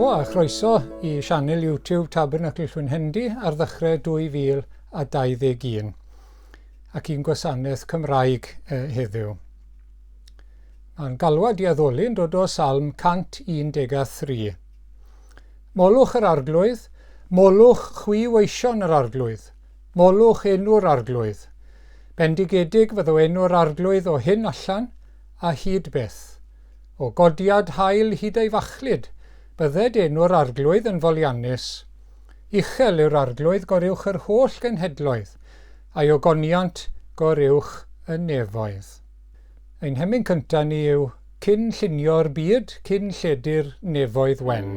Helo a chroeso i sianel YouTube Tabernacl Llwynhendy ar ddechrau 2021 ac i'n gwasanaeth Cymraeg heddiw. Mae'n galwad i addoli yn dod o Salm 113. Molwch yr Arglwydd, molwch chwi weision yr Arglwydd, molwch enw'r Arglwydd. Bendigedig fyddo enw'r Arglwydd o hyn allan a hyd byth. O godiad haul hyd ei fachlud, bydded enw'r Arglwydd yn foliannus. Uchel yw'r Arglwydd goruwch yr holl genhedloedd, a'i ogoniant goruwch y nefoedd. Ein hemyn cyntaf ni yw Cyn llunio'r byd, cyn lledu'r nefoedd wen.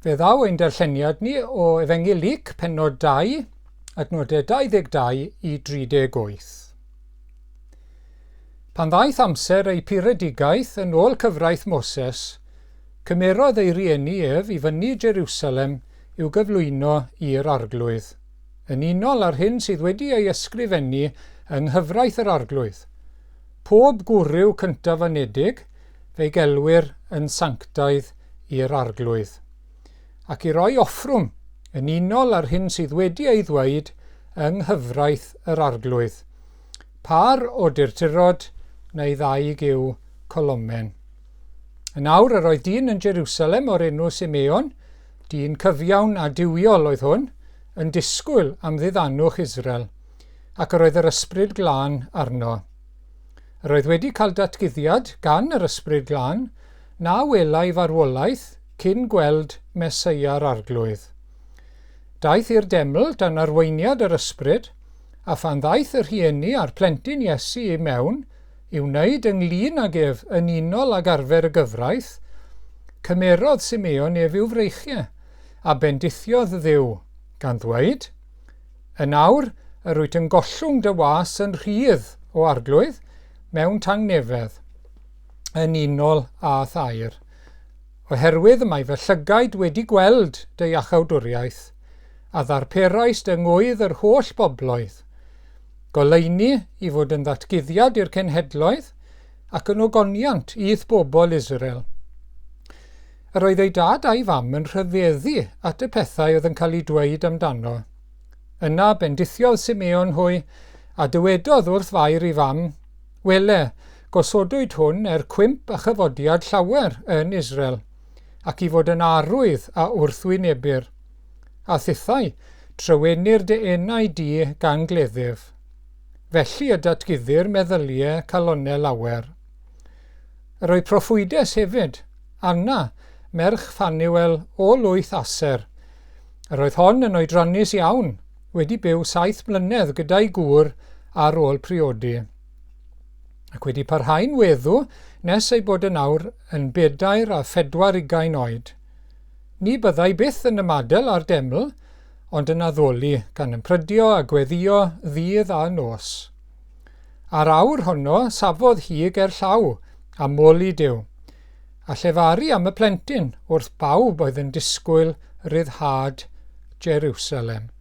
Fe ddaw ein darlleniad ni o Efengyl Luc, pennod 2, adnodau 22 i 38. Pan ddaeth amser ei puredigaeth yn ôl cyfraith Moses, cymerodd ei rieni ef i fyny Jerusalem i'w gyflwyno i'r Arglwydd, yn unol â'r hyn sydd wedi ei ysgrifennu yng nghyfraith yr Arglwydd. Pob gwryw cyntaf anedig, fe'i gelwir yn sanctaidd i'r Arglwydd, ac i roi offrwm yn unol â'r hyn sydd wedi ei ddweud yng nghyfraith yr Arglwydd, pâr o durturod neu ddau gyw colomen. Yn awr yr oedd dyn yn Jerusalem o'r enw Simeon, dyn cyfiawn a duwiol oedd hwn, yn disgwyl am ddiddanwch Israel, ac yr oedd yr Ysbryd Glân arno. Yr oedd wedi cael datguddiad gan yr Ysbryd Glân na welai farwolaeth cyn gweld Meseia'r Arglwydd. Daeth i'r deml dan arweiniad yr Ysbryd, a phan ddaeth y rhieni a'r plentyn Iesu i mewn i wneud ynglŷn ag ef yn unol ag arfer y gyfraith, cymerodd Simeon ef i'w freichiau, a bendithiodd Dduw, gan ddweud, Yn awr, Yr wyt yn gollwng dy was yn rhydd, o Arglwydd, mewn tangnefedd, yn unol â thair. Oherwydd y mae fy llygaid wedi gweld dy iachawdwriaeth, a ddarperaist yng ngwydd yr holl bobloedd. Goleuni i fod yn ddatguddiad i'r cenhedloedd, ac yn ogoniant i'th bobl Israel. Yr oedd ei dad a'i fam yn rhyfeddu at y pethau oedd yn cael eu dweud amdano. Yna bendithiodd Simeon hwy, a dywedodd wrth Fair ei fam, Wele, gosodwyd hwn er cwymp a chyfodiad llawer yn Israel, ac i fod yn arwydd a wrthwynebir. A thithau, trywenir dy enau di gan gleddyf. Felly y datguddir meddyliau calonnau lawer. Yr oedd proffwydes hefyd, Anna, merch Phanuel o lwyth Aser. Yr oedd hon yn oedrannus iawn, wedi byw saith mlynedd gyda'i gŵr ar ôl priodi, ac wedi parhau'n weddw nes ei bod yn awr yn 44 oed. Ni byddai byth yn ymadael â'r deml, ond yn addoli, gan ymprydio a gweddïo ddydd a nos. A'r awr honno safodd hi ger llaw, a moli Duw, a llefaru am y plentyn wrth bawb oedd yn disgwyl ryddhad Jerusalem.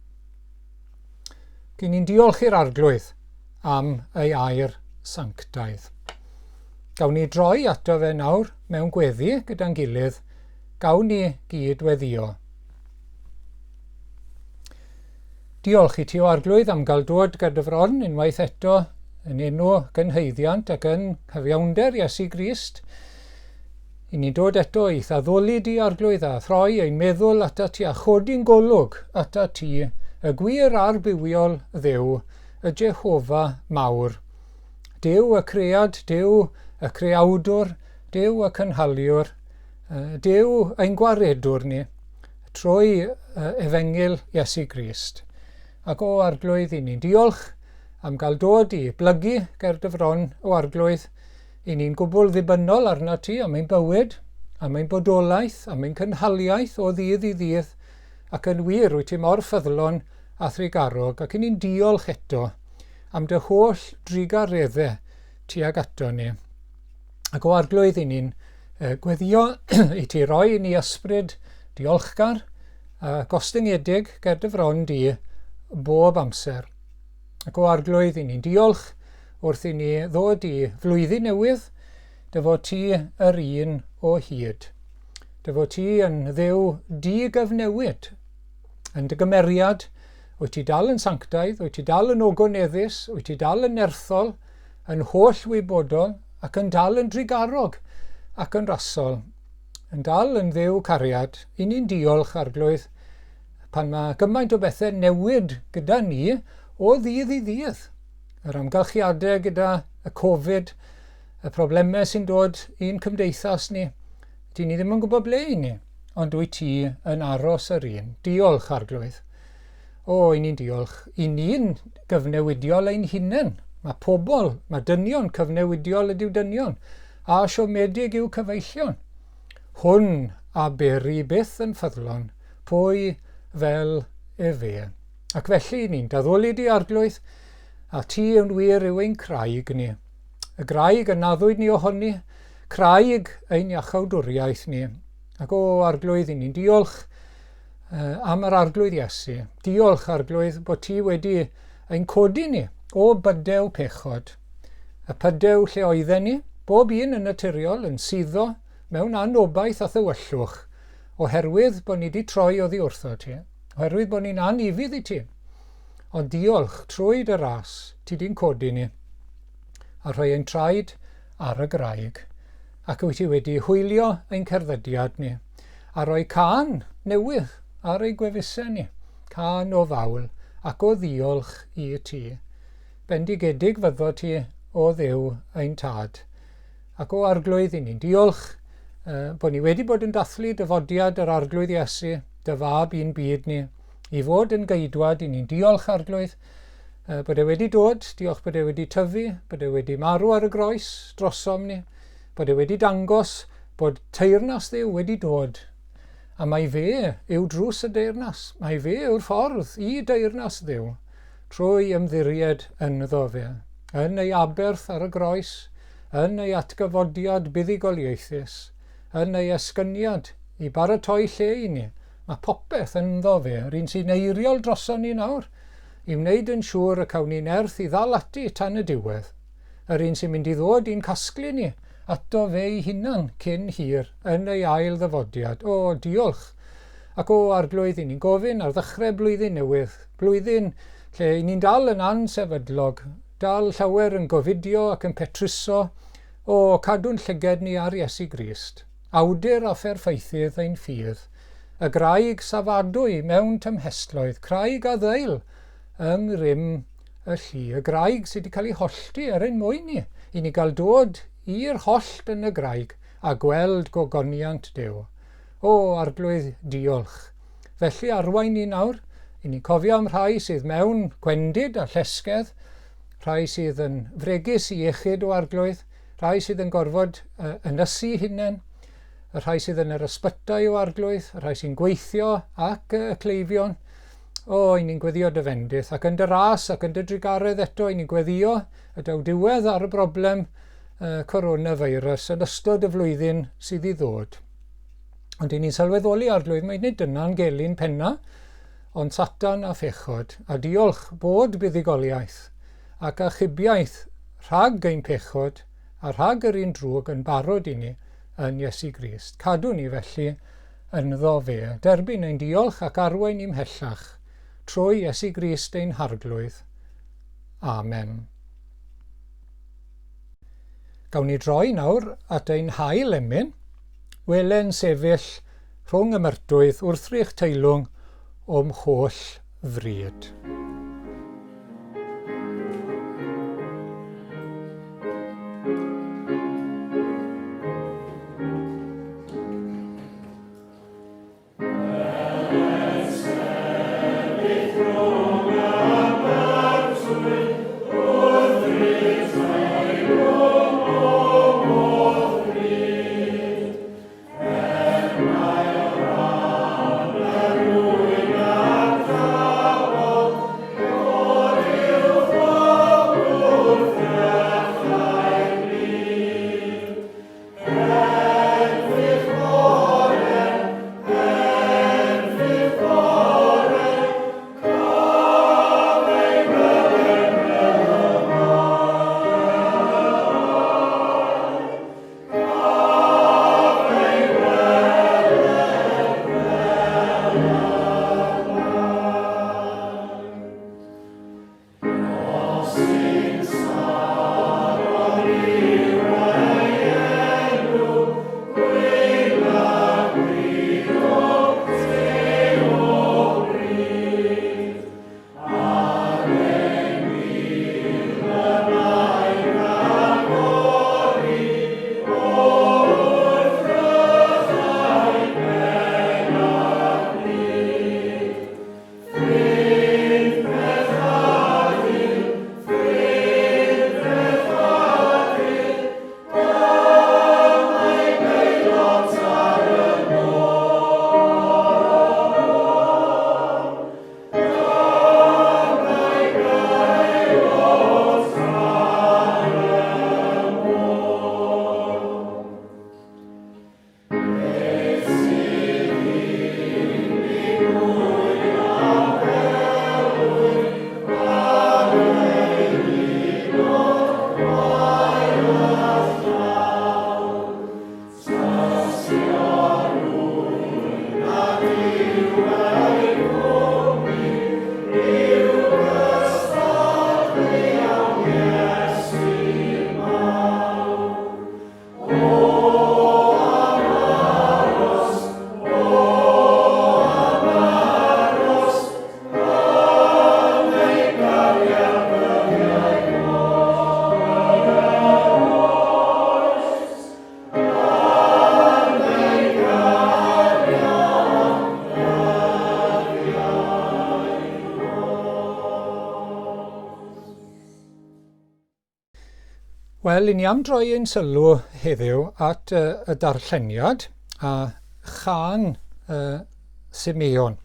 Gyn ni'n diolch i'r Arglwydd am ei air sanctaidd. Gawn ni droi ato fe nawr mewn gweddi gyda'n gilydd, gawn ni gyd weddio. Diolch i ti o Arglwydd am gael dod ger dy fron unwaith eto yn enw gynhaeddiant ac yn cyfiawnder Iesu Grist. I ni'n dod eto i'th addoli di Arglwydd a throi ein meddwl ata ti a chodi'n golwg ata ti, y gwir a'r bywiol Dduw, y Jehofa mawr. Duw y cread, Duw y creawdwr, Duw y cynhaliwr, Duw ein gwaredwr ni trwy efengyl Iesu Grist. Ac o Arglwydd, i ni'n diolch am gael dod i blygu ger dy fron, o Arglwydd, i ni'n gwbl ddibynnol arna ti am ein bywyd, am ein bodolaeth, am ein cynhaliaeth o ddydd i ddydd, ac yn wir, wyt ti mor ffyddlon a thrugarog, ac i ni'n diolch eto am dy holl drugareddau tuag ato ni. Ac o Arglwydd, i ni'n gweddio i ti roi i ni ysbryd diolchgar a gostyngedig ger dy fron di bob amser. Ac o Arglwydd, i ni'n diolch wrth i ni ddod i flwyddyn newydd, dy fod ti yr un o hyd. Dy fod ti yn Dduw di-gyfnewid, yn dy gymeriad, wyt ti dal yn sanctaidd, wyt ti dal yn ogoneddus, wyt ti dal yn nerthol, yn holl wybodol ac yn dal yn drugarog ac yn rasol, yn dal yn Dduw cariad, i ni'n diolch, Arglwydd, pan mae gymaint o bethau newid gyda ni o ddydd i ddydd. Yr amgylchiadau gyda y Covid, y problemau sy'n dod i'n cymdeithas ni, dyn ni ddim yn gwybod ble i ni, ond wyt ti yn aros yr un. Diolch, Arglwydd. O, i ni'n diolch. I ni'n gyfnewidiol ein hunain. Mae pobl, mae dynion cyfnewidiol ydyw dynion, a siomedig yw cyfeillion. Hwn a beri byth yn ffyddlon, pwy fel efe. Ac felly ni'n daddoli di Arglwydd, a ti yn wir yw ein craig ni. Y graig y naddwyd ni ohoni, craig ein iachawdwriaeth ni. Ac o Arglwydd, i ni'n diolch am yr Arglwydd Iesu. Diolch, Arglwydd, bod ti wedi ein codi ni o bydew pechod. Y pydew lle oedden ni, bob un yn naturiol, yn suddo mewn anobaith a thywyllwch, oherwydd bod ni wedi troi oddi wrtho ti, oherwydd bod ni'n anufudd i ti. Ond diolch, trwy dy ras, ti di'n codi ni, a rhoi ein traed ar y graig, ac wyt ti wedi hwylio ein cerddediad ni, a rhoi cân newydd ar ei gwefusau ni, cân o fawl ac o ddiolch i ti. Bendigedig fyddo ti, o Dduw ein Tad. Ac o Arglwydd, i ni'n diolch bod ni wedi bod yn dathlu dyfodiad yr Arglwydd Iesu, dy fab i'n byd ni, i fod yn geidwad, i ni'n diolch, Arglwydd, bod e wedi dod, diolch bod e wedi tyfu, bod e wedi marw ar y groes drosom ni, bod e wedi dangos bod teyrnas Dduw wedi dod. A mai fe yw drws y deyrnas, mai fe yw'r ffordd i deyrnas Dduw. trwy ymddiried ynddo fe, yn ei aberth ar y groes, yn ei atgyfodiad buddugoliaethus, yn ei esgyniad i baratoi lle i ni. Mae popeth ynddo fe, yr un sy'n eiriol droson ni nawr, i wneud yn siŵr y cawn ni nerth i ddal ati tan y diwedd. Yr un sy'n mynd i ddod i'n casglu ni ato fe ei hunan cyn hir yn ei ail ddyfodiad. O, diolch! Ac o, Arglwydd, i ni'n gofyn ar ddechrau blwyddyn newydd, blwyddyn lle i ni'n dal yn ansefydlog, dal llawer yn gofidio ac yn petruso, o, cadw'n llyged ni ar Iesu Grist, awdur a pherffeithydd ein ffydd, y graig safadwy mewn tymhestloedd, craig a ddeil yng ngrym y llu, y graig sydd wedi cael ei hollti er ein mwyn ni, i ni gael dod i'r hollt yn y graig a gweld gogoniant Duw. O, Arglwydd, diolch. Felly arwain ni nawr, i ni cofio am rhai sydd mewn gwendid a llesgedd, rhai sydd yn fregus i iechyd o Arglwydd, rhai sydd yn gorfod ynysu hunain, y rhai sydd yn yr ysbytai o Arglwydd, y rhai sy'n gweithio ac y cleifion. O, i ni'n gweddio dy fendith, ac yn dy ras ac yn dy drugaredd eto, i ni'n gweddio y daw diwedd ar y broblem coronavirus yn ystod y flwyddyn sydd i ddod. Ond i ni'n sylweddoli Arglwydd, mae nid dyna'n gelyn penna, ond Satan a phechod, a diolch bod buddugoliaeth ac achubiaeth rhag ein pechod a rhag yr un drwg yn barod i ni yn Iesu Grist. Cadw ni felly ynddo fe. Derbyn ein diolch ac arwain ni mhellach, trwy Iesu Grist ein Harglwydd. Amen. Gawn ni droi nawr at ein hail emyn, Wele'n sefyll rhwng y myrtwydd wrthrych teilwng o'm holl fryd. Wel, i ni am droi ein sylw heddiw at y darlleniad a chân Simeon.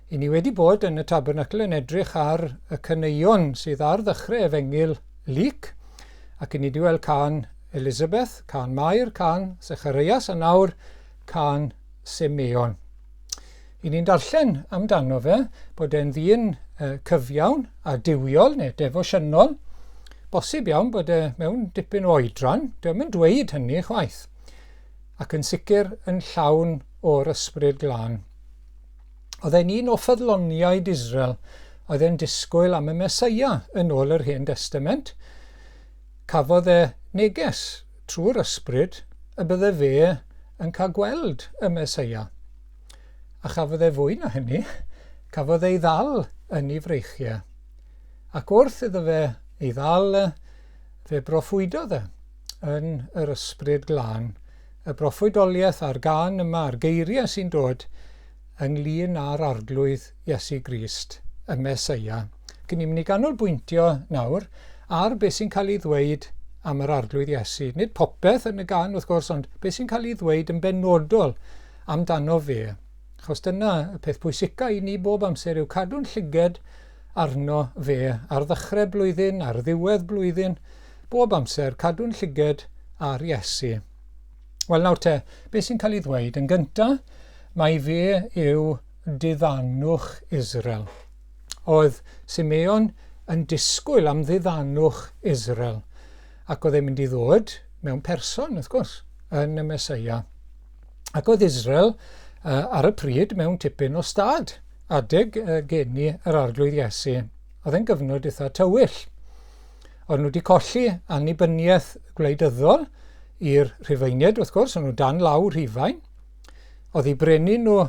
I ni wedi bod yn y tabernacl yn edrych ar y caneuon sydd ar ddechrau Efengyl Luc, ac i ni wedi weld cân Elizabeth, cân Mair, cân Zecharias, a nawr cân Simeon. I ni'n darllen amdano fe bod e'n ddyn cyfiawn a duwiol neu defosiynol. Bosib iawn bod e mewn dipyn o oedran, dwi yn dweud hynny chwaith. Ac yn sicr yn llawn o'r ysbryd glân. Oedd e'n un o ffyddloniaid Israel oedd e'n disgwyl am y Meseia yn ôl yr Hen Destament. Cafodd e neges trwy'r ysbryd y bydde fe yn cael gweld y Meseia. A chafodd e fwy na hynny, cafodd ei ddal yn ei freichiau. Ac wrth iddo fe ei ddal, fe broffwydodd e yn yr ysbryd glân. Y broffwydoliaeth a'r gân yma a'r geiriau sy'n dod ynglyn â'r Arglwydd Iesu Grist, y Meseia. Ac ni'n mynd i ganolbwyntio nawr ar beth sy'n cael ei ddweud am yr Arglwydd Iesu. Nid popeth yn y gân, wrth gwrs, ond beth sy'n cael ei ddweud yn benodol amdano fe. Achos dyna y peth pwysica i ni bob amser yw cadw'n llyged arno fe ar ddechrau blwyddyn, ar ddiwedd blwyddyn, bob amser cadw'n llyged ar Iesu. Wel nawr te, beth sy'n cael ei ddweud? Yn gyntaf, mai fe yw diddanwch Israel. Oedd Simeon yn disgwyl am ddiddanwch Israel, ac oedd e'n mynd i ddod mewn person, wrth gwrs, yn y Mesoea. Ac oedd Israel ar y pryd mewn tipyn o stad adeg geni yr Arglwydd Iesu. Oedd e'n gyfnod eitha tywyll. Oedd nhw wedi colli annibyniaeth gwleidyddol i'r Rhufeiniaid, wrth gwrs, o'n nhw dan law Rhufain. Oedd eu brenin nhw,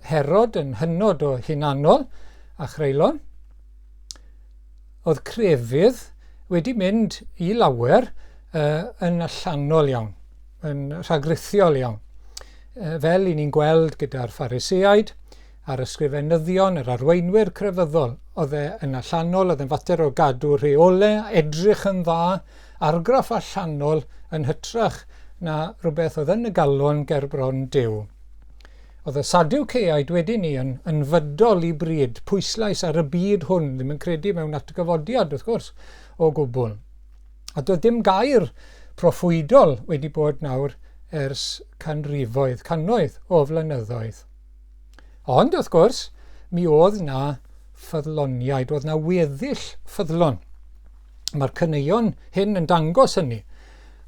Herod, yn hynod o hunanol a chreulon. Oedd crefydd wedi mynd i lawer yn allanol iawn, yn rhagrithiol iawn. Fel i ni'n gweld gyda'r Phariseaid, a'r ysgrifenyddion, yr arweinwyr crefyddol, oedd e yn allanol, oedd e'n fater o gadw rheolau, edrych yn dda, argraff allanol yn hytrach na rhywbeth oedd yn y galon ger bron Duw. Oedd y Sadwceaid wedyn ni yn, yn fydol i bryd, pwyslais ar y byd hwn, ddim yn credu mewn atgyfodiad, wrth gwrs, o gwbl. A doedd dim gair proffwydol wedi bod nawr ers canrifoedd, cannoedd o flynyddoedd. Ond, wrth gwrs, mi oedd na ffyddloniaid, oedd na weddill ffyddlon. Mae'r caneuon hyn yn dangos hynny.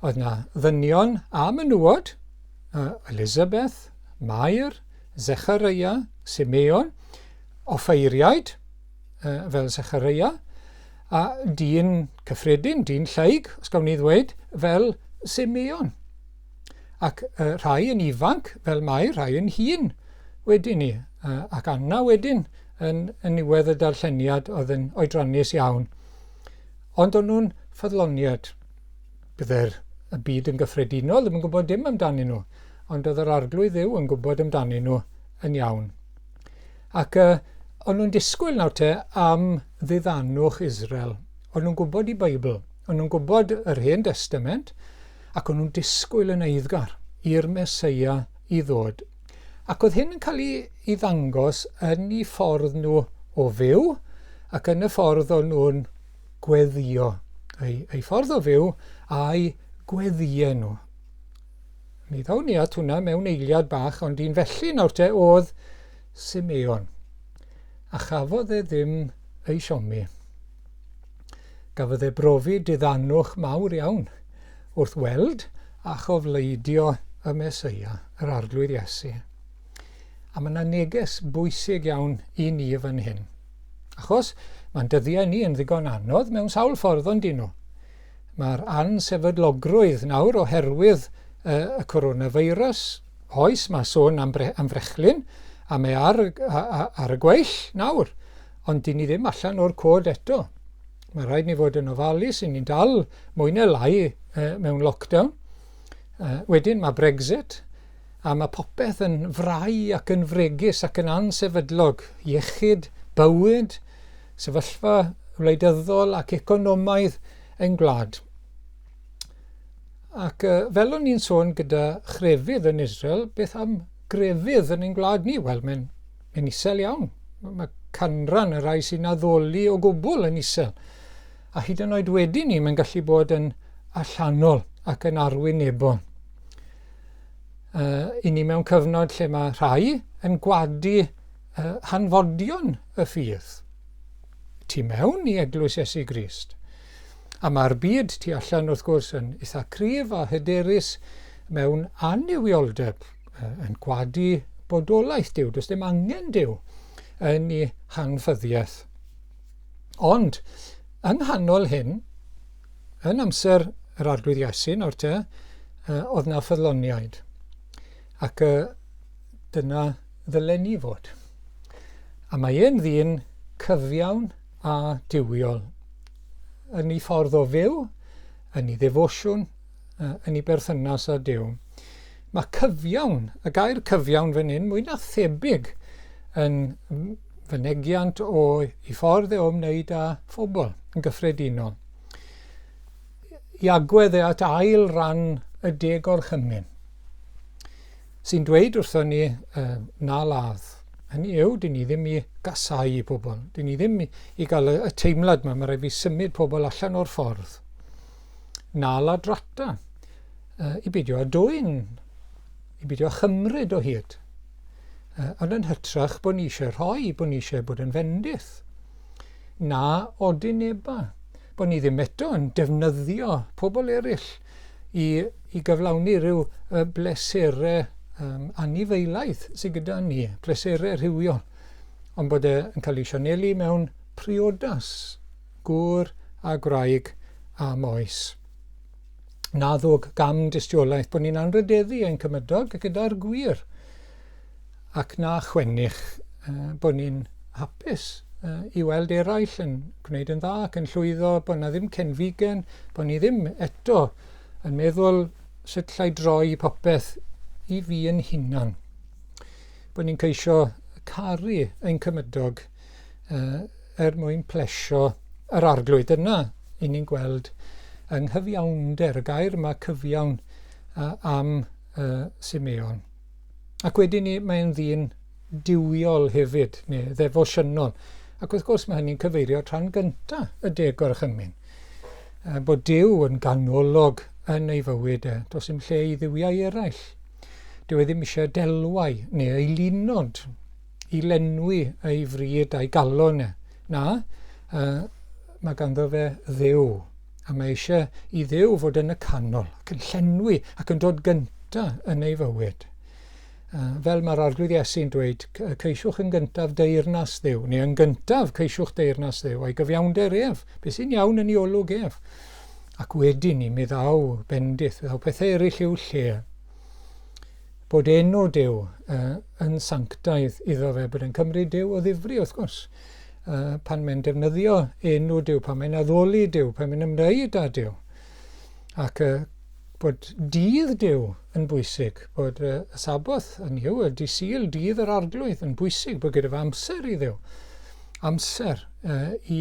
Oedd na ddynion a menywod, Elizabeth, Mair, Zechariah, Simeon, offeiriaid, fel Zechariah, a dyn cyffredin, dyn lleig, os gawn ni ddweud, fel Simeon. Ac rhai yn ifanc, fel mae rhai yn hŷn wedyn ni, ac Anna wedyn yn, yn niwedd y darlleniad oedd yn oedrannus iawn. Ond o'n nhw'n ffyddloniad. Byddai'r y byd yn gyffredinol ddim yn gwybod dim amdanyn nhw, ond oedd yr arglwydd Dduw yn gwybod amdanyn nhw yn iawn. Ac o'n nhw'n disgwyl nawr te am ddiddanwch Israel. O'n nhw'n gwybod i Beibl, o'n nhw'n gwybod yr Hen Testament, ac o'n nhw'n disgwyl yn eiddgar i'r Meseia i ddod. Ac oedd hyn yn cael ei, ei ddangos yn ei ffordd nhw o fyw ac yn y ffordd o'n nhw'n gweddio. Ei, ei ffordd o fyw a'i gweddïau nhw. Mi ddown ni at hwnna mewn eiliad bach, ond un felly nawr te oedd Simeon. A chafodd e ddim ei siomi. Gafodd e brofi diddanwch mawr iawn wrth weld a chofleidio y Meseia, yr Arglwydd Iesu. A mae yna neges bwysig iawn i ni fan hyn. Achos mae'n dyddiau ni yn ddigon anodd mewn sawl ffordd ond dyn nhw. Mae'r ansefydlogrwydd nawr oherwydd y coronavirus, oes, mae sôn am, bre, am frechlyn, a mae ar, ar y gweill nawr, ond dyn ni ddim allan o'r cod eto. Mae rhaid ni fod yn ofalus, i ni'n dal mwy neu lai mewn lockdown. Wedyn mae Brexit, a mae popeth yn frau ac yn fregus ac yn ansefydlog. Iechyd, bywyd, sefyllfa wleidyddol ac economaidd ein gwlad. Ac fel o'n i'n sôn gyda chrefydd yn Israel, beth am grefydd yn ein gwlad ni? Wel, mae'n mae isel iawn. Mae canran y rhai sy'n addoli o gwbl yn isel. A hyd yn oed wedyn ni, mae'n gallu bod yn allanol ac yn arwynebol. I ni mewn cyfnod lle mae rhai yn gwadu hanfodion y ffydd tu mewn i Eglwys Iesu Grist. A mae'r byd tu allan wrth gwrs yn eitha cryf a hyderus mewn annuwioldeb, yn gwadu bodolaeth Duw. Does dim angen Duw yn ei hanffyddiaeth. Ond, yng nghanol hyn, yn amser yr Arglwydd Iesu nawr te, oedd na ffyddloniaid. Ac dyna ddylen ni fod. A mae e'n ddyn cyfiawn a duwiol. Yn ei ffordd o fyw, yn ei ddefosiwn, yn ei berthynas â Duw. Mae cyfiawn, y gair cyfiawn fan hyn, mwy na thebyg yn fynegiant o i ffordd e o ymwneud â phobl yn gyffredinol. I agwedd e at ail ran y deg orchymyn, sy'n dweud wrthon ni na ladd. Hynny yw, dyn ni ddim i gasau pobl. Dyn ni ddim i gael y teimlad yma, mae rhaid fi symud pobl allan o'r ffordd. Na ladrata, i beidio â dwyn, i beidio â chymryd o hyd. Ond yn hytrach bod ni eisiau rhoi, bod ni eisiau bod yn fendith. Na odineba, bod ni ddim eto yn defnyddio pobl eraill i, i gyflawni rhyw bleserau anifeilaidd sydd gyda ni, pleserau rhywiol, ond bod e yn cael ei sianelu mewn priodas, gŵr a gwraig am oes. Na ddwg gam dystiolaeth bod ni'n anrhydeddu ein cymydog gyda'r gwir, ac na chwennych bod ni'n hapus i weld eraill yn gwneud yn dda ac yn llwyddo, bod na ddim cenfigen, bod ni ddim eto yn meddwl sut llai droi popeth i fi yn hunan. Bod ni'n ceisio caru ein cymydog er mwyn plesio yr arglwydd. Dyna i ni'n gweld yng nghyfiawnder, y gair yma cyfiawn am Simeon. Ac wedyn ni, mae'n ddyn duwiol hefyd, neu ddefosiynol. Ac wrth gwrs mae hynny'n cyfeirio at rhan gyntaf y deg gorchymyn. Bod Duw yn ganolog yn ei fywyd e, does dim lle i dduwiau eraill. Dyw e ddim eisiau delwau neu eilunod i lenwi ei fryd a'i galon e. Na, mae ganddo fe Dduw, a mae eisiau i Dduw fod yn y canol ac yn llenwi ac yn dod gyntaf yn ei fywyd. Fel mae'r Arglwydd Iesu'n dweud, ceisiwch yn gyntaf deyrnas Dduw, neu yn gyntaf ceisiwch deyrnas Dduw a'i gyfiawnder ef, beth sy'n iawn yn ei olwg ef. Ac wedyn ni, mi ddaw bendith, mi ddaw pethau eraill i'w lle. Bod enw Duw yn sanctaidd iddo fe, bod e'n cymryd Duw o ddifri wrth gwrs. Pan mae'n defnyddio enw Duw, pan mae'n addoli Duw, pan mae'n ymwneud â Duw. Ac bod dydd Duw yn bwysig, bod y Saboth, yn yw, y dydd Sul, dydd yr Arglwydd yn bwysig, bod gyda fe amser i Dduw, amser i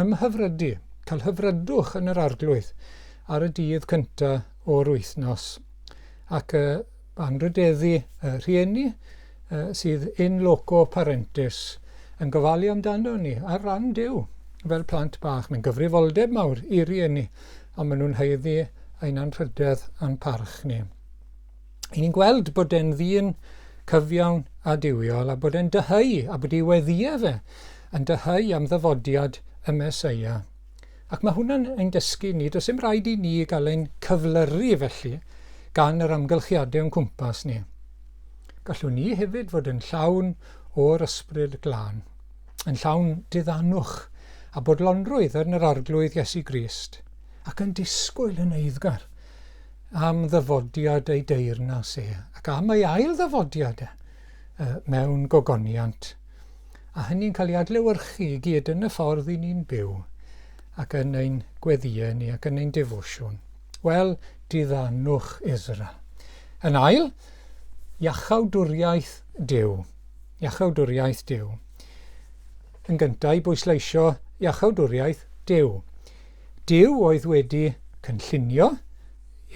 ymhyfrydu, cael hyfrydwch yn yr Arglwydd ar y dydd cyntaf o'r wythnos, ac anrhydeddu y rhieni sydd in loco parentis yn gofalu amdano ni ar ran Duw fel plant bach. Mae'n gyfrifoldeb mawr i rieni, ond maen nhw'n haeddu ein anrhydedd a'n parch ni. I ni'n gweld bod e'n ddyn cyfiawn a duwiol a bod e'n dyheu a bod ei weddïau fe yn dyheu am ddyfodiad y Meseia. Ac mae hwnna'n ein dysgu ni, does dim rhaid i ni gael ein cyflyru felly gan yr amgylchiadau o'n cwmpas ni. Gallwn ni hefyd fod yn llawn o'r Ysbryd Glân, yn llawn diddanwch a bodlonrwydd yn yr Arglwydd Iesu Grist, ac yn disgwyl yn eiddgar am ddyfodiad ei deyrnas e, ac am ei ail ddyfodiad e mewn gogoniant. A hynny'n cael ei adlewyrchu i gyd yn y ffordd i ni'n byw, ac yn ein gweddïau ni, ac yn ein defosiwn. Wel, diddanwch Israel. Yn ail, iachawdwriaeth Duw. Iachawdwriaeth Duw. Yn gyntaf, i bwysleisio iachawdwriaeth Duw. Duw oedd wedi cynllunio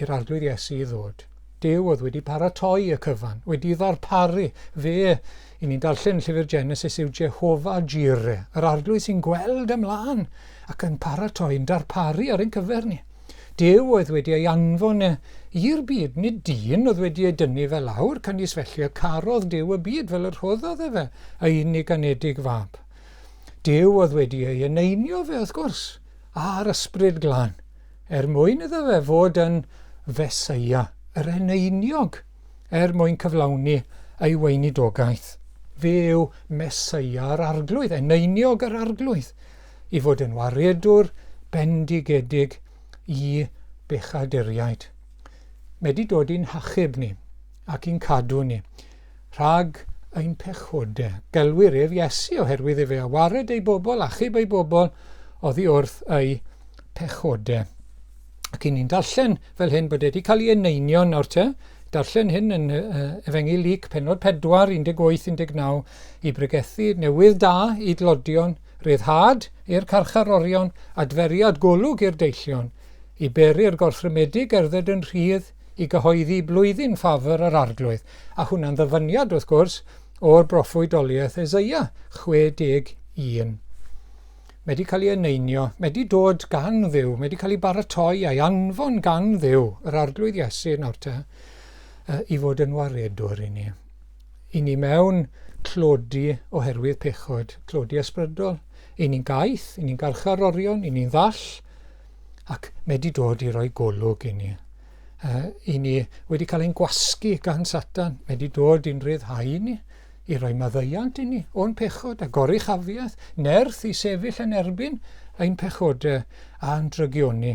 i'r Arglwydd Iesu i ddod. Duw oedd wedi paratoi y cyfan, wedi ddarparu. Fe, i ni'n darllen llyfr Genesis, yw Jehovah Jireh, yr arglwydd sy'n gweld ymlaen ac yn paratoi, yn darparu ar ein cyfer ni. Duw oedd wedi ei anfon e i'r byd, nid dyn oedd wedi ei dynnu fe lawr, canys felly y carodd Duw y byd fel y rhoddodd efe ei unig anedig fab. Duw oedd wedi ei eneinio fe, wrth gwrs, a'r ysbryd glân, er mwyn iddo fe fod yn Feseia, yr eneiniog, er mwyn cyflawni ei weinidogaeth. Fe yw Meseia yr Arglwydd, eneiniog yr Arglwydd, i fod yn waredwr bendigedig i bechaduriaid. Mae wedi dod i'n hachub ni ac i'n cadw ni rhag ein pechodau. Gelwir ef Iesu oherwydd efe a wared ei bobl, achub ei bobl oddi wrth ei pechodau. Ac i ni'n darllen fel hyn bod wedi cael ei eneinio nawr te, darllen hyn yn Efengyl Luc penod 4, 18, 19, i bregethu newydd da i dlodion, rhyddhad i'r carcharorion, adferiad golwg i'r deillion, i beri'r gorthrymedig gerdded yn rhydd, i gyhoeddi blwyddyn ffafr yr Arglwydd. A hwnna'n ddyfyniad, wrth gwrs, o'r broffwydoliaeth Eseia 61. Mae wedi cael ei eneinio, mae wedi dod gan Dduw, mae wedi cael ei baratoi a'i anfon gan Dduw, yr Arglwydd Iesu nawr te, i fod yn waredwr i ni. I ni mewn tlodi oherwydd pechod, tlodi ysbrydol. I ni'n gaeth, i ni'n garcharorion, i ni'n ddall, ac mae wedi dod i roi golwg i ni. I ni wedi cael ein gwasgu gan Satan, mae wedi dod i'n rhyddhau ni, i roi maddeuant i ni o'n pechod a goruchafiaeth, nerth i sefyll yn erbyn ein pechodau a'n drygioni,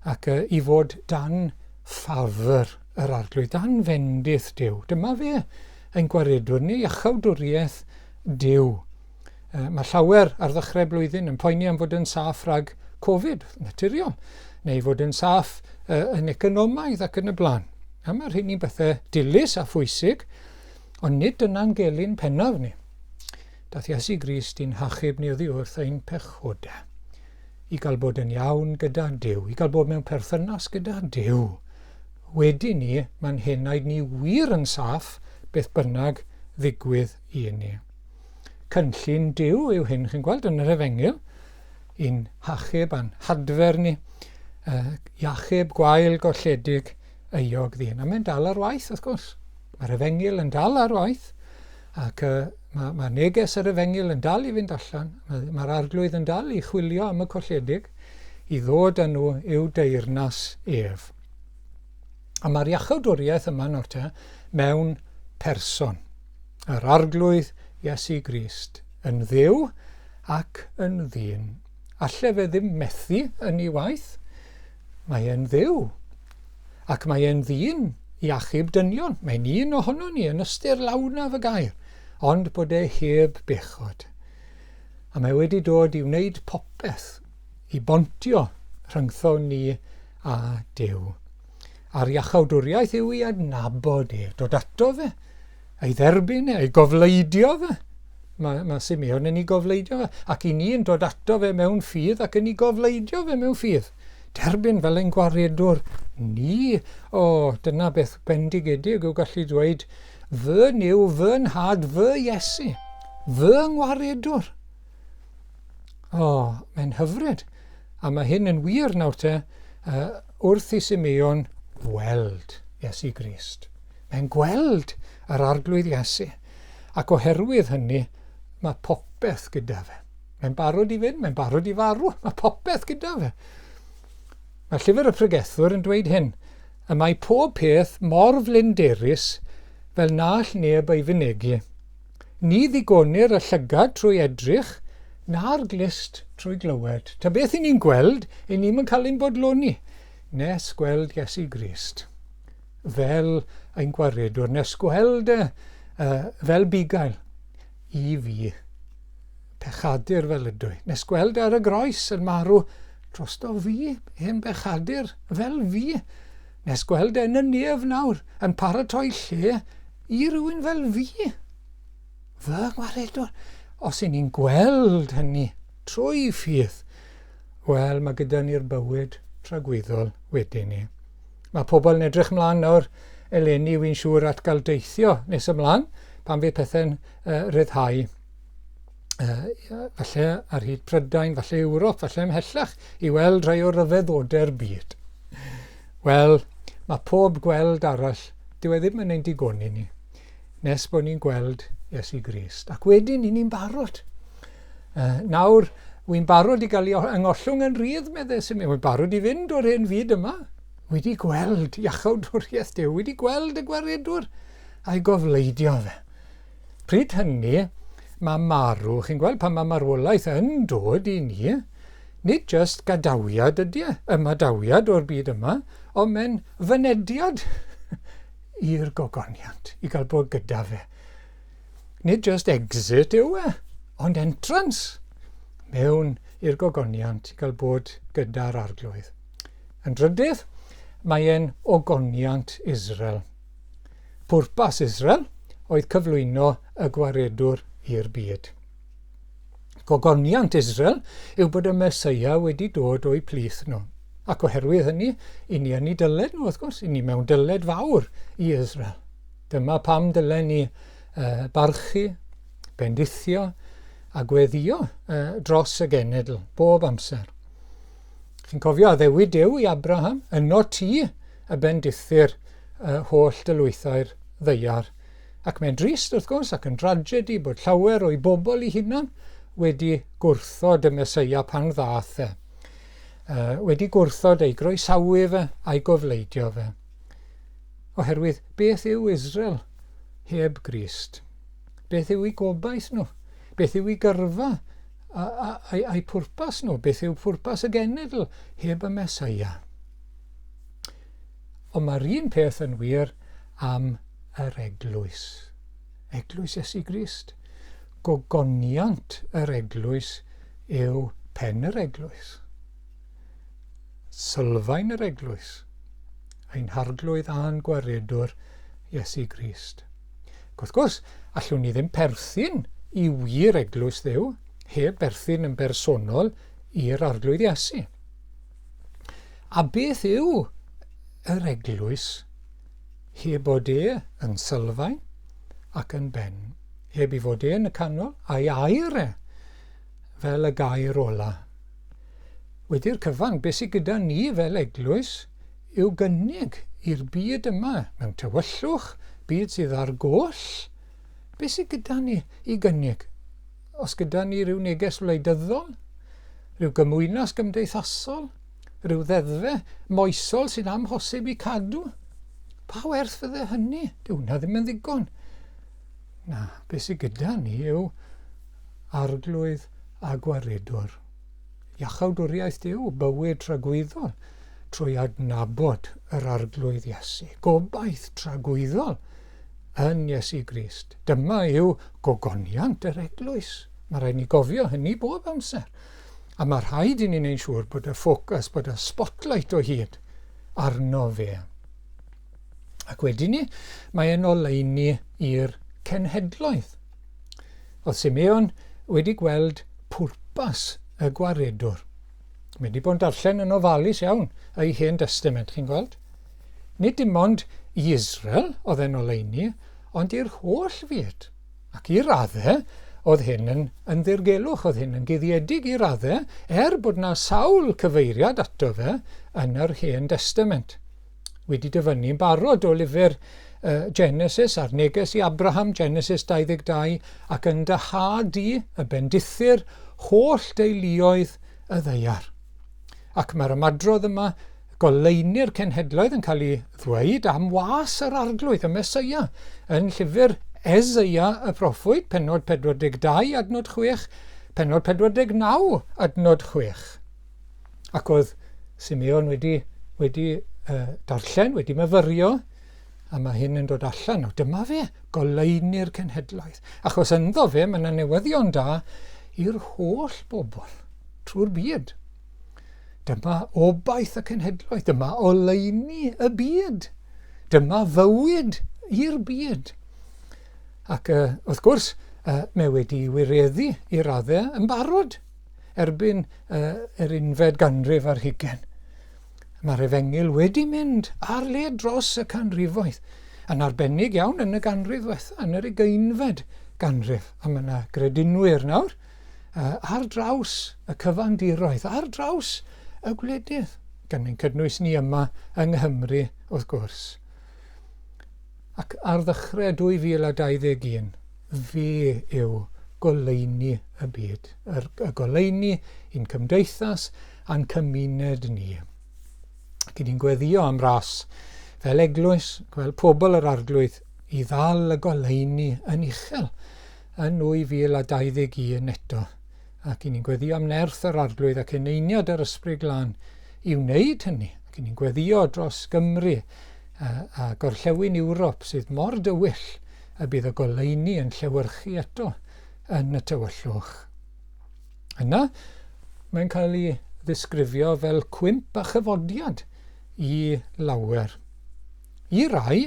ac i fod dan ffafr yr Arglwydd, dan fendith Duw. Dyma fe, ein gwaredwr ni, iachawdwriaeth Duw. Mae llawer ar ddechrau blwyddyn yn poeni am fod yn saff rhag Covid, naturiol, neu fod yn saff yn economaidd ac yn y blaen. A mae'r rheini'n bethau dilys a phwysig, ond nid dyna'n gelyn pennaf ni. Dath Iesu Grist i'n hachub ni oddi wrth ein pechodau, i gael bod yn iawn gyda Duw, i gael bod mewn perthynas gyda Duw. Wedi ni, mae'n henaid ni wir yn saff beth bynnag ddigwydd i ni. Cynllun Duw yw hyn, chi'n gweld yn yr Efengyl, i'n hachub a'n hadfer ni, i achub gwael golledig euog ddyn. A mae'n dal ar waith, wrth gwrs. Mae'r Efengyl yn dal ar waith, ac mae, mae neges yr Efengyl yn dal i fynd allan. Mae'r mae Arglwydd yn dal i chwilio am y colledig, i ddod â nhw i'w deyrnas ef. A mae'r iachawdwriaeth yma nawr te mewn person. Yr Arglwydd Iesu Grist, yn Dduw ac yn ddyn. Alle fe ddim methu yn ei waith. Mae e'n Dduw. Ac mae e'n ddyn i achub dynion. Mae'n un ohono ni yn ystyr lawnaf y gair, ond bod e heb bechod. A mae wedi dod i wneud popeth i bontio rhyngtho ni a Duw. A'r iachawdwriaeth yw i adnabod e, dod ato fe, ei dderbyn e, ei gofleidio fe. Mae, mae Simeon yn ei gofleidio fe, ac i ni yn dod ato fe mewn ffydd ac yn ei gofleidio fe mewn ffydd. Derbyn fel ein gwaredwr ni. O, dyna beth bendigedig yw gallu dweud, fy Nuw, fy nhad, fy Iesu, fy ngwaredwr. O, mae'n hyfryd. A mae hyn yn wir nawr te, wrth i Simeon weld Iesu Grist. Mae'n gweld yr Arglwydd Iesu, ac oherwydd hynny, mae popeth gyda fe. Mae'n barod i fynd, mae'n barod i farw, mae popeth gyda fe. Mae llyfr y pregethwr yn dweud hyn, y mae pob peth mor flinderus fel na all neb ei fynegi. Ni ddigonir y llygad trwy edrych, na'r glust trwy glywed. Ta beth i ni'n gweld, i ni'm yn cael ein bodloni, nes gweld Iesu Grist fel ein gwaredwr, nes gweld e fel bugail i fi, pechadur fel ydw i, nes gweld e ar y groes yn marw drosto fi, hen bechadur fel fi, nes gweld e yn y nef nawr yn paratoi lle i rywun fel fi. Fy ngwaredwr. Os y'n ni'n gweld hynny trwy ffydd, wel, mae gyda ni'r bywyd tragwyddol wedyn ni. Mae pobl yn edrych mlaen nawr eleni, wy'n siŵr, at gael deithio nes ymlaen, pan fydd pethau'n rhyddhau. Falle ar hyd Prydain, falle Ewrop, falle ymhellach, i weld rhai o ryfeddodau'r byd. Wel, mae pob gweld arall, dyw e ddim yn ein digoni ni, nes bod ni'n gweld Iesu Grist. Ac wedyn, i ni'n barod. Nawr, wy'n barod i gael ei yng yn rhydd, meddai Simeon. Wy'n barod i fynd o'r hen fyd yma. Wedi gweld iachawdwriaeth Duw, wedi gweld y gwaredwr a'i gofleidio fe. Pryd hynny, mae marw, chi'n gweld pan mae marwolaeth yn dod i ni, nid jyst gadawiad ydy e, ymadawiad o'r byd yma, ond mae'n fynediad i'r gogoniant, i gael bod gyda fe. Nid jyst exit yw e, ond entrance mewn i'r gogoniant i gael bod gyda'r arglwydd. Yn drydydd, mae e'n ogoniant Israel. Pwrpas Israel oedd cyflwyno y gwaredwr i'r byd. Gogoniant Israel yw bod y Mesoea wedi dod o'u plith nhw. Ac oherwydd hynny, i ni yn ei dyled nhw, wrth gwrs, i ni mewn dyled fawr i Israel. Dyma pam dylen ni barchu, bendithio a gweddio dros y genedl bob amser. Chi'n cofio addewid Duw i Abraham, yno ti y bendithir holl dylwythau'r ddaear. Ac mae'n drist, wrth gwrs, ac yn dragedy bod llawer o'i bobl ei hunan wedi gwrthod y Meseia pan ddaeth e. Wedi gwrthod ei groesawu fe a'i gofleidio fe. Oherwydd beth yw Israel heb Grist? Beth yw ei gobaith nhw? Beth yw ei gyrfa a'i pwrpas nhw? Beth yw pwrpas y genedl heb y Meseia? Ond mae'r un peth yn wir am yr eglwys. Eglwys Iesu Grist. Gogoniant yr eglwys yw pen yr eglwys. Sylfaen yr eglwys. Ein harglwydd a'n gwaredwr Iesu Grist. Ac wrth gwrs, allwn ni ddim perthyn i wir eglwys Dduw heb berthyn yn bersonol i'r arglwydd Iesu. A beth yw yr eglwys heb bod e yn sylfaen ac yn ben, heb i fod e yn y canol a'i air e fel y gair ola? Wedi'r cyfan, beth sydd gyda ni fel eglwys yw gynnig i'r byd yma, mewn tywyllwch, byd sydd ar goll, beth sydd gyda ni i gynnig? Os gyda ni rhyw neges wleidyddol, rhyw gymwynas gymdeithasol, rhyw ddeddfe moesol sy'n amhosib i cadw, pa werth fydde hynny? Dyw hwnna ddim yn ddigon. Na, beth sydd gyda ni yw arglwydd a gwaredwr. Iachawdwriaeth Duw, bywyd tragwyddol, trwy adnabod yr Arglwydd Iesu. Gobaith tragwyddol yn Iesu Grist. Dyma yw gogoniant yr eglwys. Mae rhaid ni gofio hynny bob amser. A mae rhaid i ni wneud siŵr bod y ffocws, bod y spotlight o hyd arno fe. Ac wedyn ni, mae e'n oleuni i'r cenhedloedd. Oedd Simeon wedi gweld pwrpas y gwaredwr. Mae wedi bod yn darllen yn ofalus iawn ei Hen Destament, chi'n gweld? Nid dim ond i Israel oedd e'n oleuni, ond i'r holl fyd. Ac i raddau, oedd hyn yn, yn ddirgelwch, oedd hyn yn guddiedig i raddau, er bod na sawl cyfeiriad ato fe yn yr Hen Destament. Wedi dyfynnu'n barod o lyfr Genesis a'r neges i Abraham, Genesis 22, ac yn dy had di y bendithir holl deuluoedd y ddaear. Ac mae'r ymadrodd yma, goleuni'r cenhedloedd yn cael ei ddweud am was yr arglwydd, y Mesoea, yn llyfr Eseia y proffwyd, pennod 42, adnod 6, pennod 49, adnod 6. Ac oedd Simeon wedi, wedi darllen, wedi myfyrio, a mae hyn yn dod allan. O, dyma fe, goleuni'r cenhedloedd. Achos ynddo fe, mae yna newyddion da i'r holl bobl trwy'r byd. Dyma obaith y cenhedloedd, dyma oleuni y byd, dyma fywyd i'r byd. Ac wrth gwrs, mae wedi wireddu i raddau yn barod erbyn yr unfed ganrif ar hugain. Mae'r efengyl wedi mynd ar led dros y canrifoedd, yn arbennig iawn yn y ganrif ddiwetha, yn yr ugeinfed ganrif. A mae yna gredinwyr nawr ar draws y cyfandiroedd, ar draws y gwledydd, gan ein cynnwys ni yma yng Nghymru, wrth gwrs. Ac ar ddechrau 2021, fe yw goleuni y byd, yr, y goleuni i'n cymdeithas a'n cymuned ni. Ac i ni'n gweddio am ras fel eglwys, fel pobl yr arglwydd, i ddal y goleuni yn uchel yn 2021 eto. Ac i ni'n gweddio am nerth yr arglwydd ac eneiniad yr ysbryd glân i wneud hynny. Ac i ni'n gweddio dros Gymru a, a gorllewin Ewrop sydd mor dywyll y bydd y goleuni yn llewyrchu eto yn y tywyllwch. Yna, mae'n cael ei ddisgrifio fel cwymp a chyfodiad i lawer. I rai,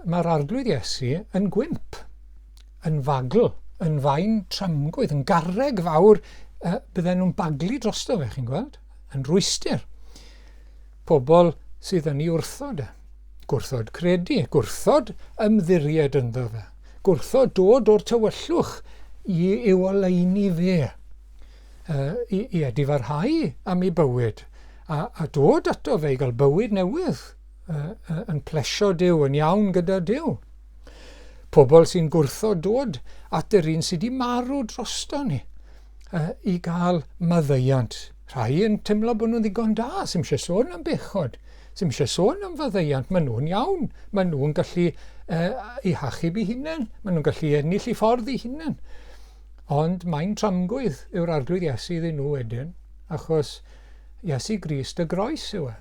mae'r Arglwydd Iesu yn gwymp, yn fagl, yn faen tramgwydd, yn garreg fawr, uh, bydden nhw'n baglu drosto fe, chi'n gweld, yn rwystr. Pobl sydd yn ei wrthod e. Gwrthod credu, gwrthod ymddiried ynddo fe, gwrthod dod o'r tywyllwch i i'w oleuni fe, uh, i, i edifarhau am ei bywyd, a, a dod ato fe i gael bywyd newydd, uh, uh, yn plesio Duw, yn iawn gyda Duw. Pobl sy'n gwrthod dod at yr un sydd wedi marw drosto ni uh, i gael maddeuant. Rhai yn teimlo bod nhw'n ddigon da, sy'n eisiau sôn am bechod, sy'n eisiau sôn am faddeuant. Maen nhw'n iawn, maen nhw'n gallu uh, eu hachub eu hunain, maen nhw'n gallu ennill eu ffordd eu hunain. Ond mae'n tramgwydd yw'r arglwydd Iesu iddyn nhw wedyn, achos Iesu Grist y groes yw e.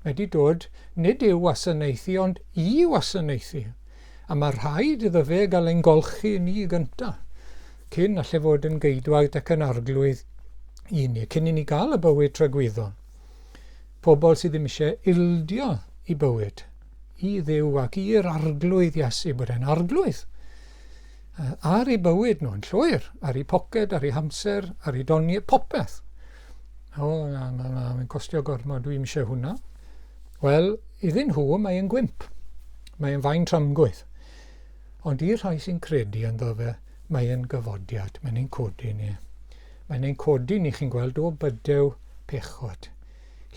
Wedi dod nid i'w wasanaethu ond i wasanaethu. A mae rhaid iddo fe gael ein golchi ni gynta, cyn alle fod yn geidwad ac yn arglwydd i ni, cyn i ni gael y bywyd tragwyddol. Pobl sydd ddim eisiau ildio i bywyd, i Dduw ac i'r arglwydd Iesu, bod e'n arglwydd ar ei bywyd nhw'n llwyr, ar ei poced, ar ei hamser, ar ei doniau, popeth. O, na, na, na, mae'n costio gormod, dwi'n eisiau hwnna. Wel, iddyn nhw, mae'n gwymp. Mae'n fain tramgwydd. Ond i'r rhai sy'n credu ynddo fe, mae'n gyfodiad, mae'n ein codi ni. Mae'n ein codi ni, chi'n gweld, o bydew pechod,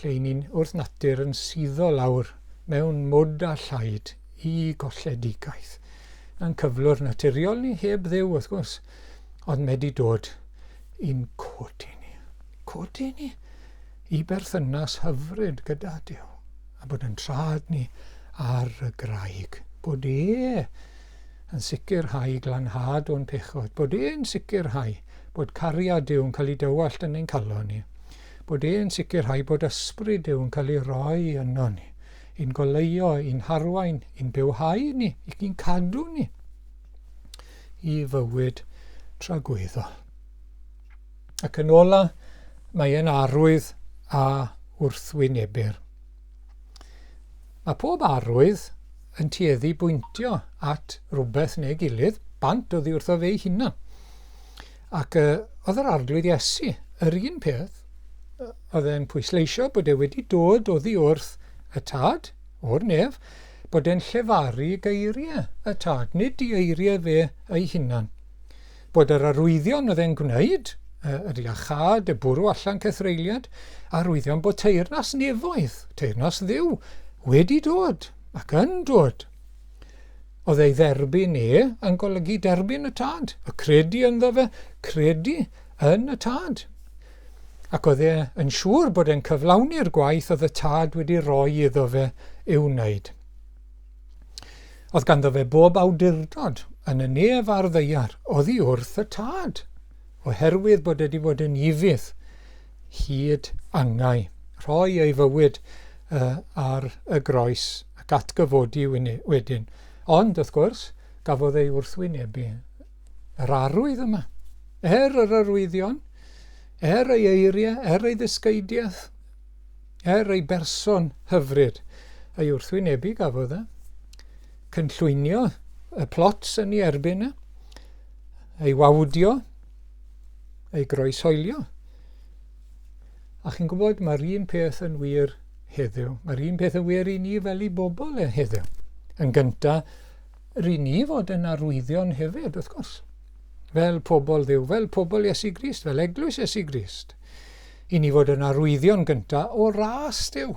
lle i ni'n wrth natur yn suddo lawr mewn mwd a llaid i golledigaeth. Na'n cyflwr naturiol ni heb Dduw, wrth gwrs, ond mae wedi dod i'n codi ni. Codi ni i berthynas hyfryd gyda Duw, a bod yn trad ni ar y graig. Bod e yn sicrhau glanhad o'n pechod, bod e'n sicrhau bod cariad Duw yn cael ei dywallt yn ein calon ni, bod e'n sicrhau bod ysbryd Duw yn cael ei roi yno ni, i'n goleuo, i'n harwain, i'n bywhau ni, i'n cadw ni i fywyd tragwyddol. Ac yn ola, mae e'n arwydd a wrthwynebir. Mae pob arwydd yn tueddu bwyntio at rywbeth neu gilydd, bant oddi wrtho fe ei hunan. Ac uh, oedd yr arglwydd Iesu yr un peth, oedd e'n pwysleisio bod e wedi dod oddi wrth y tad, o'r nef, bod e'n llefaru geiriau y tad, nid i eiriau fe ei hunan. Bod yr arwyddion oedd e'n gwneud, yr iachâd, y bwrw allan cythreuliad, arwyddion bod teyrnas nefoedd, teyrnas Dduw, wedi dod ac yn dod. Oedd ei dderbyn e yn golygu derbyn y tad, y credu ynddo fe, credu yn y tad. Ac oedd e yn siŵr bod e'n cyflawni'r gwaith oedd y tad wedi rhoi iddo fe i'w wneud. Oedd ganddo fe bob awdurdod yn y nef a'r ddaear oddi wrth y tad, oherwydd bod wedi bod yn ufudd hyd angau, rhoi ei fywyd uh, ar y groes ac atgyfodi wedyn. Ond, wrth gwrs, gafodd ei wrthwynebu. Yr arwydd yma, er yr arwyddion, er ei eiriau, er ei ddysgeidiaeth, Er ei berson hyfryd, ei wrthwynebu gafodd e. Cynllwynio y plots yn ei erbyn e. Ei wawdio, ei groeshoelio. A chi'n gwybod, mae'r un peth yn wir heddiw. Mae'r un peth yn wir i ni fel i bobl e heddiw. Yn gyntaf, ry'n ni fod yn arwyddion hefyd, wrth gwrs. Fel pobl Dduw, fel pobl Iesu Grist, fel eglwys Iesu Grist. I ni fod yn arwyddion gyntaf o ras Duw.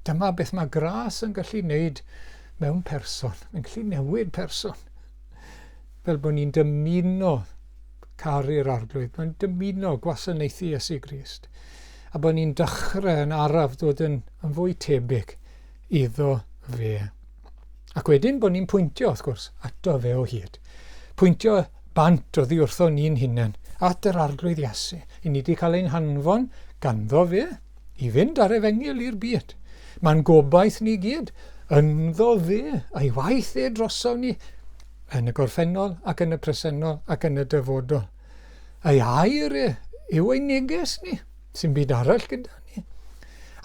Dyma beth mae gras yn gallu wneud mewn person. Mae'n gallu newid person. Fel bod ni'n dymuno caru'r Arglwydd, mae'n dymuno gwasanaethu Iesu Grist. A bod ni'n dechrau yn araf dod yn, yn fwy tebyg iddo fe. Ac wedyn bod ni'n pwyntio, wrth gwrs, ato fe o hyd. Pwyntio bant oddi wrtho ni'n hunain, at yr Arglwydd Iesu. I ni wedi cael ein hanfon ganddo fe i fynd ar efengyl i'r byd. Mae'n gobaith ni gyd ynddo fe, a'i waith e droso ni, yn y gorffennol ac yn y presennol ac yn y dyfodol. Ei air e yw ein neges ni, sy'n byd arall gyda ni.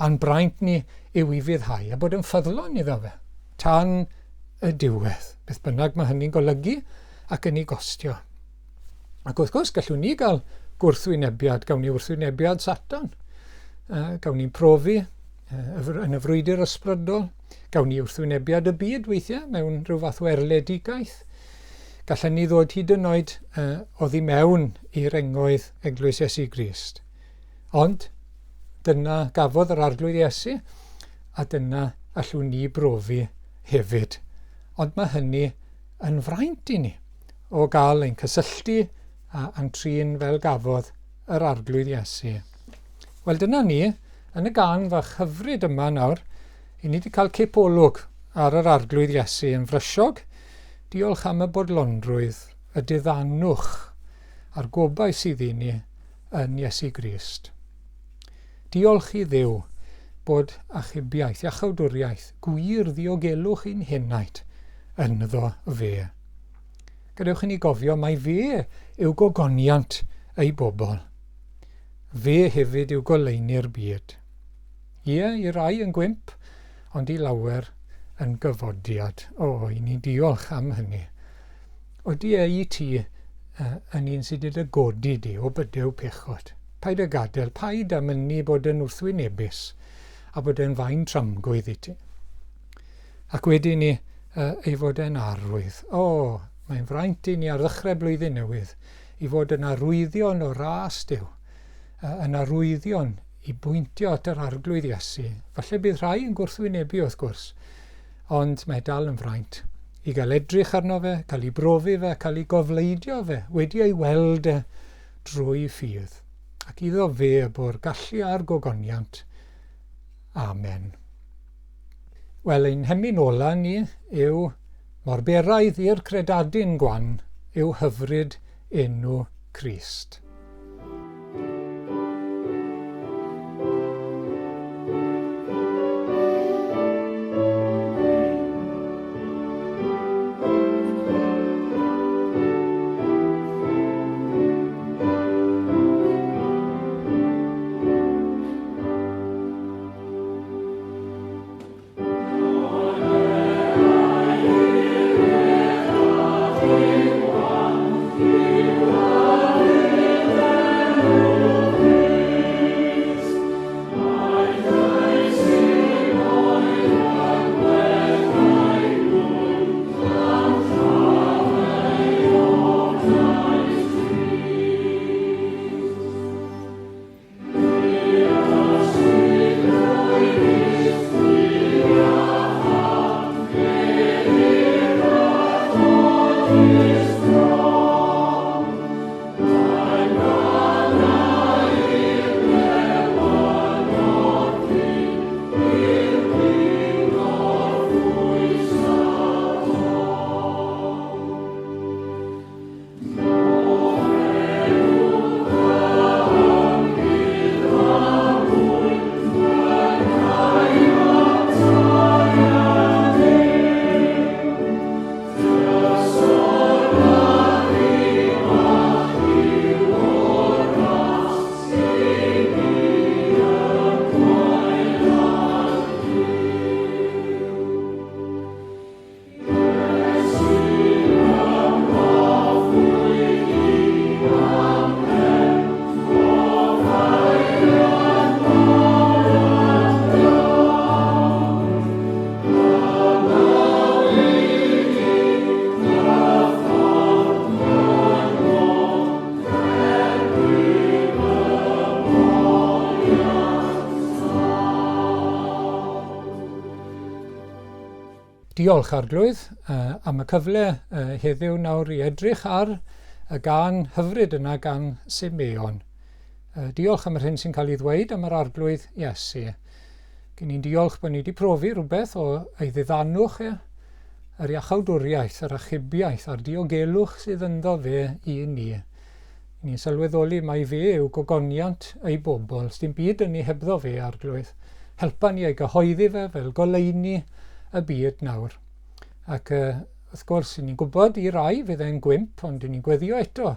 A'n braint ni yw i fyddhau a bod yn ffyddlon iddo fe, tan y diwedd, beth bynnag mae hynny'n golygu ac yn ei gostio. Ac wrth gwrs, gallwn ni gael gwrthwynebiad, gawn ni wrthwynebiad Satan, gawn ni'n profi yn y frwydr ysbrydol, gawn ni wrthwynebiad y byd weithiau mewn rhyw fath o erledigaeth. Gallen ni ddod hyd yn oed oddi mewn i rengoedd Eglwys Iesu Grist. Ond dyna gafodd yr Arglwydd Iesu, a dyna allwn ni brofi hefyd. Ond mae hynny yn fraint i ni o gael ein cysylltu a'n trin fel gafodd yr Arglwydd Iesu. Wel dyna ni, yn y gân fach hyfryd yma nawr, i ni wedi cael cip olwg ar yr Arglwydd Iesu yn frysiog. Diolch am y bodlonrwydd, y diddanwch a'r gobaith sydd i ni yn Iesu Grist. Diolch i Dduw bod achubiaeth, iachawdwriaeth, gwir ddiogelwch i'n henaid ynddo fe. Gadewch i ni gofio mai fe yw gogoniant ei bobl. Fe hefyd yw goleuni'r byd. Ie, i rai yn gwymp, ond i lawer yn gyfodiad. O, i ni diolch am hynny. Odi e i ti yn un sydd wedi godi di o bydew pechod? Paid â gadael, paid â mynnu bod yn wrthwynebus a bod e'n faen tramgwydd i ti. Ac wedi ni ei fod e'n arwydd. O, mae'n fraint i ni ar ddechrau blwyddyn newydd i fod yn arwyddion o ras Duw, yn arwyddion i bwyntio at yr Arglwydd Iesu. Falle bydd rhai yn gwrthwynebu wrth gwrs, ond mae dal yn fraint i gael edrych arno fe, cael ei brofi fe, cael ei gofleidio fe, wedi ei weld e drwy ffydd. Ac iddo fe y bo'r gallu a'r gogoniant. Amen. Wel, ein hemyn ola ni yw mor beraidd i'r credadun gwan yw hyfryd enw Crist. Diolch, Arglwydd, am y cyfle heddiw nawr i edrych ar y gân hyfryd yna gan Simeon. Diolch am yr hyn sy'n cael ei ddweud am yr Arglwydd Iesu. Gyn ni'n diolch bod ni wedi profi rhywbeth o ei ddiddanwch e, yr iachawdwriaeth, yr achubiaeth a'r diogelwch sydd ynddo fe i ni. Ni'n sylweddoli mai fe yw gogoniant ei bobl. Sdim byd yn ni hebddo fe, Arglwydd. Helpa ni ei gyhoeddi fe fel goleuni y byd nawr. Ac uh, wrth gwrs, ni'n gwybod i rai fydd e'n gwymp, ond ni'n gweddio eto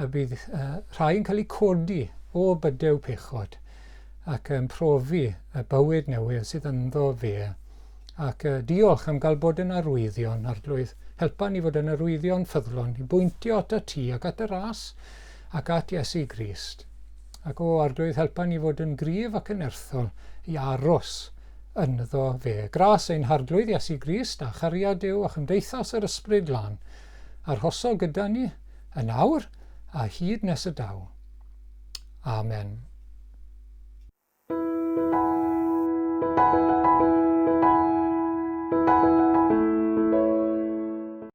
y bydd uh, rhai yn cael eu codi o bydew pechod ac yn profi y bywyd newydd sydd ynddo fe. Ac diolch am gael bod yn arwyddion, Arglwydd. Helpa ni fod yn arwyddion ffyddlon i bwyntio at y ti ac at y ras ac at Iesu Grist. Ac o, Arglwydd, helpa ni fod yn gryf ac yn nerthol i aros ynddo fe. Gras ein Harglwydd Iesu Grist a chariad Duw a chymdeithas yr Ysbryd Glân, arhoso gyda ni yn awr a hyd nes y daw. Amen.